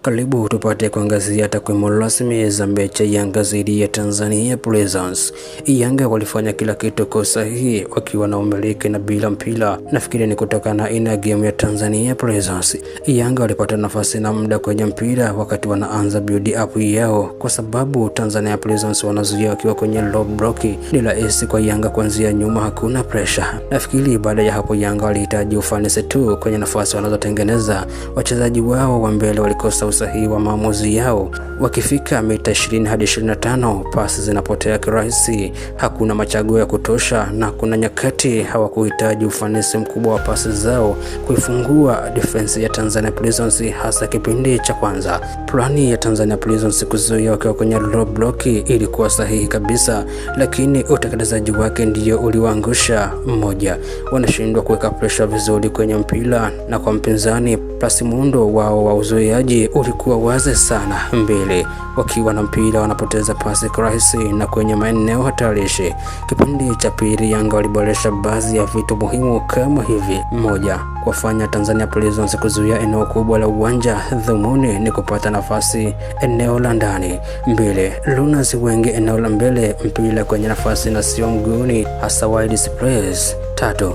Karibu tupate kuangazia takwimu rasmi za mechi Yanga dhidi ya Tanzania Prisons. Yanga walifanya kila kitu kwa usahihi wakiwa na umiliki na bila mpira. Nafikiri ni kutokana na aina ya game ya Tanzania Prisons. Yanga walipata nafasi na muda kwenye mpira wakati wanaanza build up yao, kwa sababu Tanzania Prisons wanazuia wakiwa kwenye low block. Ni rahisi kwa Yanga kuanzia nyuma, hakuna pressure. Nafikiri baada ya hapo Yanga walihitaji ufanisi tu kwenye nafasi wanazotengeneza. Wachezaji wao wa mbele walikosa usahihi wa maamuzi yao. Wakifika mita 20 hadi 25, pasi zinapotea kirahisi, hakuna machaguo ya kutosha, na kuna nyakati hawakuhitaji ufanisi mkubwa wa pasi zao kuifungua defense ya Tanzania Prisons, hasa kipindi cha kwanza. Plani ya Tanzania Prisons kuzuia wakiwa kwenye low block ilikuwa sahihi kabisa, lakini utekelezaji wake ndio uliwaangusha. Mmoja, wanashindwa kuweka pressure vizuri kwenye mpira na kwa mpinzani, plus muundo wao wa uzuiaji ulikuwa wazi sana. Mbili, wakiwa na mpira wanapoteza pasi kirahisi na kwenye maeneo hatarishi. Kipindi cha pili Yanga waliboresha baadhi ya vitu muhimu kama hivi: moja, kuwafanya Tanzania Prisons kuzuia eneo kubwa la uwanja, dhumuni ni kupata nafasi eneo la ndani. Mbili, runners wengi eneo la mbele, mpira kwenye nafasi na sio mguuni, hasa wide space. Tatu,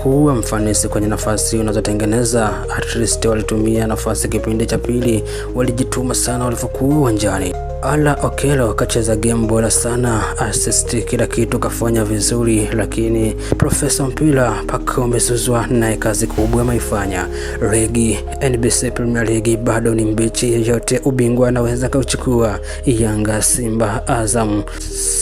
kuwa mfanisi kwenye nafasi unazotengeneza. At least walitumia nafasi kipindi cha pili, walijituma sana walivyokuwa uwanjani. Alla Okello kacheza game bora sana, assist, kila kitu kafanya vizuri, lakini Profesa mpira Pacome Zouzoua naye kazi kubwa ameifanya. Ligi NBC Premier League bado ni mbichi, yeyote ubingwa anaweza kauchukua. Yanga, Simba, Azam,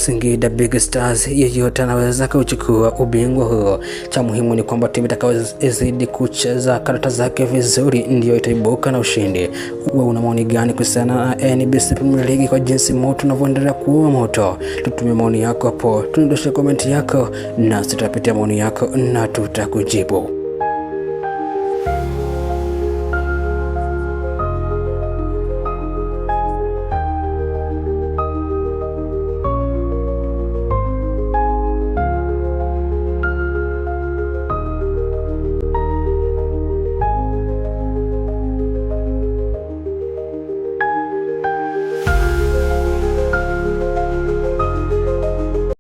Singida Big Stars, yeyote anaweza kauchukua ubingwa huo. Cha muhimu ni kwamba timu itakayozidi kucheza karata zake vizuri ndiyo itaibuka na ushindi. Wewe una maoni gani kuhusiana na NBC Premier League kwa jinsi moto unavyoendelea kuwa moto? Tutumie maoni yako hapo, tudondoshe comment yako, na tutapitia maoni yako na tutakujibu.